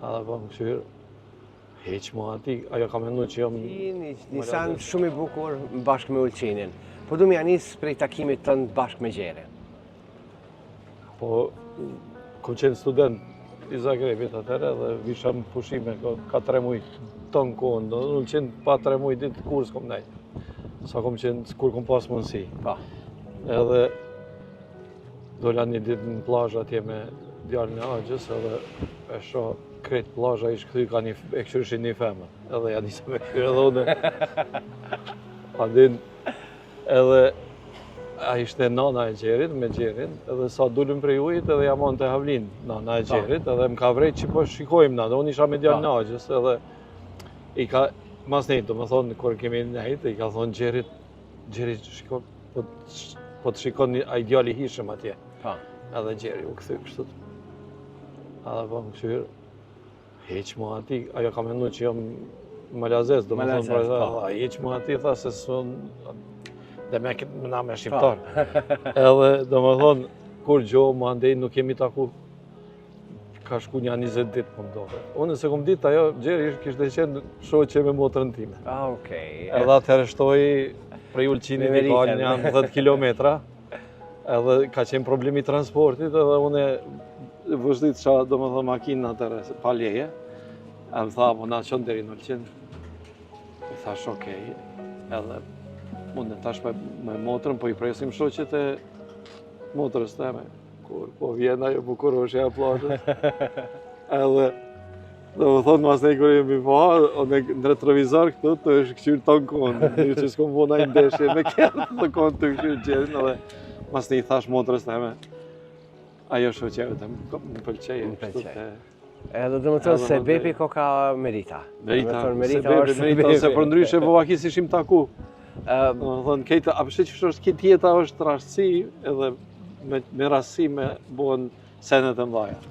Edhe po më kqyr, hiq mu ati, ajo ka mendu që jam... Një, një sen shumë i bukur bashkë me Ulqinin. Po du me ja nis prej takimit tënd bashkë me Gjerin. Po, kom qenë student i Zagrebit atëherë dhe visha në pushime, ka, ka tre muj tonë kohën, do në Ulqin pa tre muj ditë kurrë s'kom nejtë. Sa kom qenë, kur kom pas mundësi. Pa. Edhe dola një ditë në plazh atje me djalin e axhës edhe e shoh krejt plazha ish kthy ka një e kqyrshin një femër. Edhe ja nisa me kqyr edhe unë. A din edhe a ishte nana e Gjerit me Gjerin, edhe sa dulëm prej ujit edhe ja monte havlin nana e Gjerit, edhe më ka vrejt që po shikojmë na, dhe unë isha me djalin e axhës, edhe i ka, mas nejtë, do më thonë, kur kemi nejtë, i ka thonë Gjerit, Gjeri, shiko, po, po të shikon një, ai djali hishëm atje. Pa. Edhe Gjeri u kthy kështu. Edhe po më kqyr, hiq mu ati, ajo ka mendu që jam malazez, do më thonë, Malazez, po, po. hiq mu ati, tha se s'un, dhe me këtë më na me shqiptar. Edhe, do më thonë, kur gjo, më andej nuk jemi taku, ka shku një 20 ditë, po më doke. Unë se kom ditë, ajo Gjeri kishte qenë shoqe me motrën time. Ah, okej. Edhe atëherë shtoi prej Ulqinit Me i ka Meritën. një 10 kilometra. Edhe ka qenë problemi i transportit edhe unë vështit sha, do më thonë, makinë atëherë, se pa leje. E më tha, po na qënë deri në Ulqin. I thash, okej. Edhe unë tash me, me motrën, po i presim shoqet e motrës teme. Kur po vjen ajo bukuroshja e plazhës. Edhe Do më thonë, mas ne kur jemi pa, o në në retrovizor këtu, të është këqyrë tonë konë, mirë që s'kom bo naj ndeshje me kërë, të konë të këqyrë gjerin, edhe mas ne i thash motrës teme, ajo shoqja jote, më më pëlqej. Më kështu pëlqej. te- Edhe do më thonë Edhe se më bebi ndej. ko ka Merita. Merita, Do më thonë, Merita se është bebi, Merita, se për ndryshe po vaki s'ishim taku. Ë, Do më thonë, kejtë, a pëshe që është këtë jeta është rastësi, edhe me, me rastësi me bëhen senet e mdhaja.